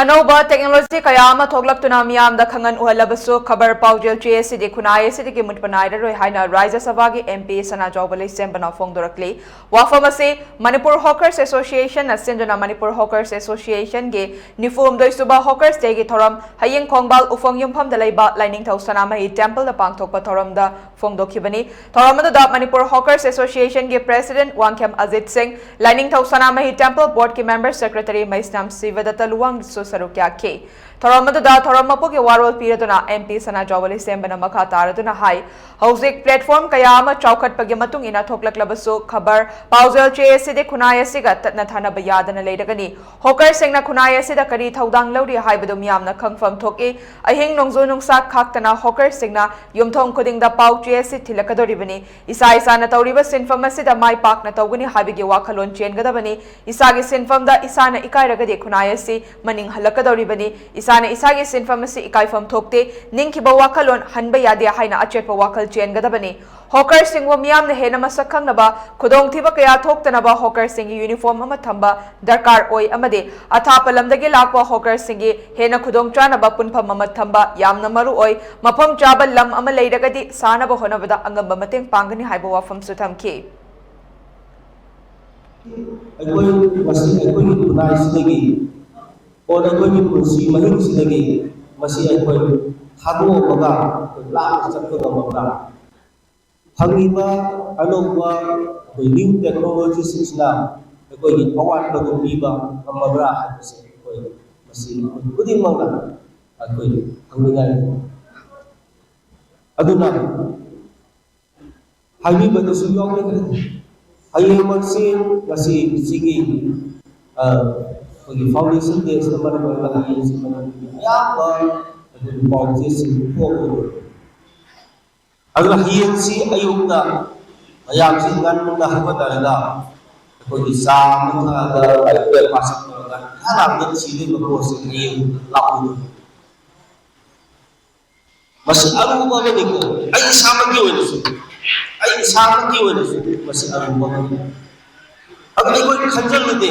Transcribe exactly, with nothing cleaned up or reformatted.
ꯑꯅꯧꯕ technology ꯀꯌꯥ ꯑꯃ ꯊꯣꯛꯂꯛꯇꯨꯅ ꯃꯤꯌꯥꯝꯗ ꯈꯪꯍꯟ ꯎꯍꯜꯂꯕꯁꯨ ꯈꯕꯔ ꯄꯥꯎꯖꯦꯜ ꯆꯦ ꯑꯁꯤꯗꯤ ꯈꯨꯟꯅꯥꯏ ꯑꯁꯤꯗꯒꯤ ꯃꯨꯠꯄ ꯅꯥꯏꯔꯔꯣꯏ ꯍꯥꯏꯅ ꯔꯥꯖ꯭ꯌ ꯁꯚꯥꯒꯤ MP ꯁꯅꯥꯖꯥꯎꯕ ꯂꯩꯁꯦꯝꯕꯅ ꯐꯣꯡꯗꯣꯔꯛꯂꯤ꯫ ꯋꯥꯐꯝ ꯑꯁꯤ ꯃꯅꯤꯄꯨꯔ Hawkers Association ꯅ ꯁꯤꯟꯗꯨꯅ ꯃꯅꯤꯄꯨꯔ Hawkers Association ꯒꯤ ꯅꯤꯐꯨ ꯍꯨꯝꯗꯣꯏ ꯁꯨꯕ Hawkers Day ꯒꯤ ꯊꯧꯔꯝ ꯍꯌꯦꯡ ꯈꯣꯡꯕꯥꯜ ꯎꯐꯣꯡ ꯌꯨꯝꯐꯝꯗ ꯂꯩꯕ ꯂꯥꯏꯅꯤꯡꯊꯧ ꯁꯅꯥꯃꯍꯤ temple ꯗ ꯄꯥꯡꯊꯣꯛꯄ ꯊꯧꯔꯝꯗ ꯐꯣꯡꯗꯣꯛꯈꯤꯕꯅꯤ꯫ ꯊꯧꯔꯝ ꯑꯗꯨꯗ ꯃꯅꯤꯄꯨꯔ Hawkers Association ꯒꯤ president ꯋꯥꯡꯈꯦꯝ ꯑꯖꯤꯠ ꯁꯤꯡ, ꯂꯥꯏꯅꯤꯡꯊꯧ ꯁꯅꯥꯃꯍꯤ temple board ꯀꯤ member secretary ꯃꯩꯁꯅꯥꯝ ꯁꯤꯕꯗꯠꯇ ꯂꯨꯋꯥꯡꯁꯨ ꯁꯔꯨꯛ ꯌꯥꯈꯤ꯫ ꯊꯧꯔꯝ ꯑꯗꯨꯗ ꯊꯧꯔꯝ ꯃꯄꯨꯒꯤ ꯋꯥꯔꯣꯜ ꯄꯤꯔꯗꯨꯅ MP ꯁꯅꯥꯖꯥꯎꯕ ꯂꯩꯁꯦꯝꯕꯅ ꯃꯈꯥ ꯇꯥꯔꯗꯨꯅ ꯍꯥꯏ, ꯍꯧꯖꯤꯛ platform ꯀꯌꯥ ꯑꯃ ꯆꯥꯎꯈꯠꯄꯒꯤ ꯃꯇꯨꯡ ꯏꯟꯅ ꯊꯣꯛꯂꯛꯂꯕꯁꯨ ꯈꯕꯔ ꯄꯥꯎꯖꯦꯜ ꯆꯦ ꯑꯁꯤꯗꯤ ꯈꯨꯟꯅꯥꯏ ꯑꯁꯤꯒ ꯇꯠꯅ ꯊꯥꯅꯕ ꯌꯥꯗꯅ ꯂꯩꯔꯒꯅꯤ꯫ Hawkers ꯁꯤꯡꯅ ꯈꯨꯟꯅꯥꯏ ꯑꯁꯤꯗ ꯀꯔꯤ ꯊꯧꯗꯥꯡ ꯂꯧꯔꯤ ꯍꯥꯏꯕꯗꯨ ꯃꯤꯌꯥꯝꯅ ꯈꯪꯐꯝ ꯊꯣꯛꯏ꯫ ꯑꯍꯤꯡ ꯅꯣꯡꯖꯨ ꯅꯨꯡꯁꯥ ꯈꯥꯛꯇꯅ Hawkers ꯁꯤꯡꯅ ꯌꯨꯝꯊꯣꯡ ꯈꯨꯗꯤꯡꯗ ꯄꯥꯎ ꯆꯦ ꯑꯁꯤ ꯊꯤꯜꯂꯛꯀꯗꯧꯔꯤꯕꯅꯤ꯫ ꯏꯁꯥ ꯏꯁꯥꯅ ꯇꯧꯔꯤꯕ ꯁꯤꯟꯐꯝ ꯑꯁꯤꯗ ꯃꯥꯏ ꯄꯥꯛꯅ ꯇꯧꯒꯅꯤ ꯍꯥꯏꯕꯒꯤ ꯋꯥꯈꯜꯂꯣꯟ ꯆꯦꯟꯒꯗꯕꯅꯤ꯫ ꯏꯁꯥꯒꯤ ꯁꯤꯟꯐꯝꯗ ꯏꯁꯥꯅ ꯏꯀꯥꯏꯔꯒꯗꯤ ꯈꯨꯟꯅꯥꯏ ꯑꯁꯤ ꯃꯅꯤꯡ ꯍꯜꯂꯛꯀꯗꯧꯔꯤꯕꯅꯤ꯫ ꯏꯁꯥꯅ ꯏꯁꯥꯒꯤ ꯁꯤꯟꯐꯝ ꯑꯁꯤ ꯏꯀꯥꯏꯐꯝ ꯊꯣꯛꯇꯦ꯫ ꯅꯤꯡꯈꯤꯕ ꯋꯥꯈꯜꯂꯣꯟ ꯍꯟꯕ ꯌꯥꯗꯦ ꯍꯥꯏꯅ ꯑꯆꯦꯠꯄ ꯋꯥꯈꯜ ꯆꯦꯟꯒꯗꯕꯅꯤ꯫ Hawkers ꯁꯤꯡꯕꯨ ꯃꯤꯌꯥꯝꯅ ꯍꯦꯟꯅ ꯃꯁꯛ ꯈꯪꯅꯕ, ꯈꯨꯗꯣꯡꯊꯤꯕ ꯀꯌꯥ ꯊꯣꯛꯇꯅꯕ Hawkers ꯁꯤꯡꯒꯤ uniform ꯑꯃ ꯊꯝꯕ ꯗꯔꯀꯥꯔ ꯑꯣꯏ ꯑꯃꯗꯤ ꯑꯊꯥꯞꯄ ꯂꯝꯗꯒꯤ ꯂꯥꯛꯄ Hawkers ꯁꯤꯡꯒꯤ ꯍꯦꯟꯅ ꯈꯨꯗꯣꯡꯆꯥꯅꯕ ꯄꯨꯟꯐꯝ ꯑꯃ ꯊꯝꯕ ꯌꯥꯝꯅ ꯃꯔꯨ ꯑꯣꯏ꯫ ꯃꯐꯝ ꯆꯥꯕ ꯂꯝ ꯑꯃ ꯂꯩꯔꯒꯗꯤ ꯁꯥꯅꯕ ꯍꯣꯠꯅꯕꯗ ꯑꯉꯝꯕ ꯃꯇꯦꯡ ꯄꯥꯡꯒꯅꯤ ꯍꯥꯏꯕ ꯋꯥꯐꯝꯁꯨ ꯊꯝꯈꯤ꯫ ꯑꯩꯈꯣꯏ ꯃꯁꯤ ꯑꯩꯈꯣꯏꯒꯤ ꯈꯨꯟꯅꯥꯏꯁꯤꯗꯒꯤ ꯑꯣꯔ ꯑꯩꯈꯣꯏꯒꯤ ꯄꯨꯟꯁꯤ ꯃꯍꯤꯡꯁꯤꯗꯒꯤ ꯃꯁꯤ ꯑꯩꯈꯣꯏ ꯊꯥꯗꯣꯛꯑꯝꯃꯒ ꯑꯩꯈꯣꯏ ꯂꯥꯞꯅ ꯆꯠꯄ ꯉꯝꯃꯕ꯭ꯔꯥ? ꯐꯪꯉꯤꯕ ꯑꯅꯧꯕ ꯑꯩꯈꯣꯏ new technology ꯁꯤꯡꯁꯤꯅ ꯑꯩꯈꯣꯏꯒꯤ ꯑꯋꯥꯠꯄꯗꯨ ꯄꯤꯕ ꯉꯝꯃꯕ꯭ꯔꯥ ꯍꯥꯏꯕꯁꯦ ꯑꯩꯈꯣꯏ ꯃꯁꯤ ꯑꯩꯈꯣꯏ ꯈꯨꯗꯤꯡꯃꯛꯅ ꯑꯩꯈꯣꯏ ꯍꯪꯅꯤꯡꯉꯥꯏ꯫ ꯑꯗꯨꯅ ꯍꯥꯏꯕꯤꯕꯗꯁꯨ ꯌꯥꯎꯈ꯭ꯔꯦ꯫ ꯍꯌꯦꯡꯃꯛꯁꯤ ꯉꯁꯤ ꯁꯤꯒꯤ ꯑꯩꯈꯣꯏꯒꯤ foundation day ꯁꯤꯅ ꯃꯔꯝ ꯑꯣꯏꯔꯒ ꯍꯌꯦꯡꯁꯤ ꯃꯅꯤꯄꯨꯔꯒꯤ ꯑꯌꯥꯝꯕ ꯑꯩꯈꯣꯏꯒꯤ ꯄꯥꯎ ꯆꯦꯁꯤꯡ ꯊꯣꯛꯑꯣꯏ꯫ ꯑꯗꯨꯅ ꯍꯌꯦꯡꯁꯤ ꯑꯌꯨꯛꯇ ꯃꯌꯥꯝꯁꯤ ꯉꯟꯅ ꯍꯧꯒꯠꯅꯔꯒ ꯑꯩꯈꯣꯏꯒꯤ ꯆꯥ ꯑꯃ ꯊꯛꯑꯒ breakfast ꯑꯃ ꯇꯧꯔꯒ ꯉꯥꯏꯍꯥꯛ ꯉꯥꯏꯍꯥꯛꯇ ꯁꯤꯗꯣꯏꯕ ꯄꯣꯠꯁꯦ ꯍꯌꯦꯡ ꯂꯥꯛꯑꯣꯏꯗꯣꯏꯅꯤ꯫ ꯃꯁꯤ ꯑꯔꯨꯕ ꯑꯃꯅꯤꯀꯣ꯫ ꯑꯩ ꯏꯁꯥꯃꯛꯀꯤ ꯑꯣꯏꯅꯁꯨ, ꯑꯩ ꯏꯁꯥꯃꯛꯀꯤ ꯑꯣꯏꯅꯁꯨ ꯃꯁꯤ ꯑꯔꯨꯕ ꯑꯃꯅꯤ꯫ ꯑꯗꯨ ꯑꯩꯈꯣꯏ ꯈꯟꯖꯜꯂꯨꯗꯦ꯫